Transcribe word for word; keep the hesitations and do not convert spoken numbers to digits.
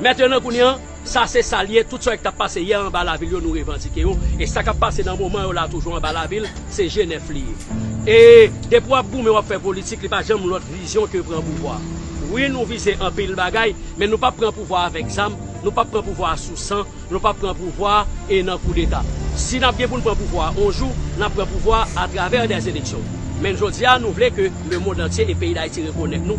Mentnan kounye an, sa se sa l ye, tout sa yo ki t ap pase yè anba lavil yo, nou revandike yo. E sa k ap pase nan moman yo la toujou anba lavil, se G nèf li ye. E depi w ap goumen, w ap fè politik, li pa janm lòt vizyon ke pran pouvwa. Wi, nou vize anpil bagay, men nou p ap pran pouvwa avèk zam, nou p ap pran pouvwa sou san, nou p ap pran pouvwa e nan koudeta. Si n ap gen pou n pran pouvwa yon jou, n ap pran pouvwa atravè dèzeleksyon. Men jodi a, nou vle ke lemonn antye e peyi Dayiti rekonèt nou.